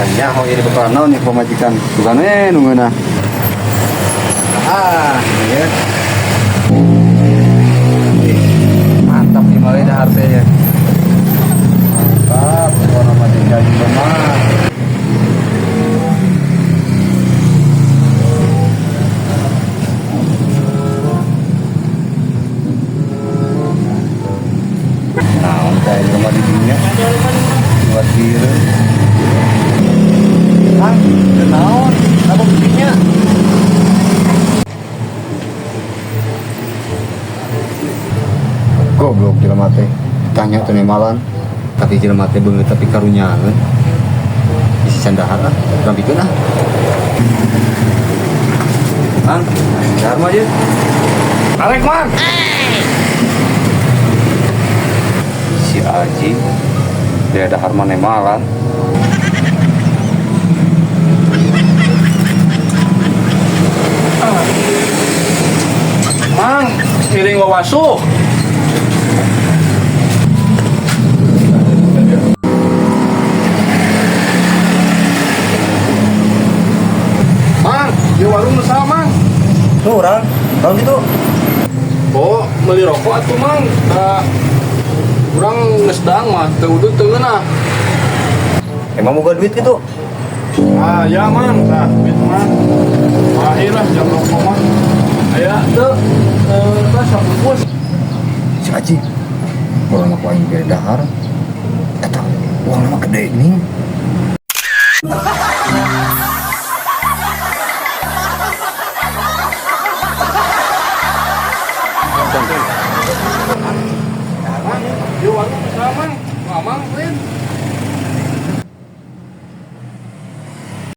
Tanya nyaho ieu bakalan naon nih pamajikan. Bukan we nu ngeunah. Ah, ya. Mantap nih malah dahar teh ya. Mantap, pokoknya mah jadi mah. Naon teh rumah di dinya? Buat biru. Ah, naon? Apa buktinya? Goblok jelema teh. Ditanya teh nemalan. Tapi jelema teh beungeut tapi karunyaeun. Isi sandahar ah, rampikeun ah. Mang, dahar mah ieu. Arek, Mang. Si Aji dia dahar mah nemalan. Mang, ngiring wawasuh. Mang, di warung nu saha, Mang? Tuh orang, tahun itu. Oh, beli rokok atuh, Mang. Da urang geus dang mah teu udud teu ngeunah. Emang boga duit gitu? Ah, ya, Mang. Tah, duit mah. Akhir lah jam rokok mah. Aya teu tah sabungkus. Si Aji orang aku aing bere dahar. Eta uang nama gede nih. Mang, di warung nu saha, Mang? Mamang, lain.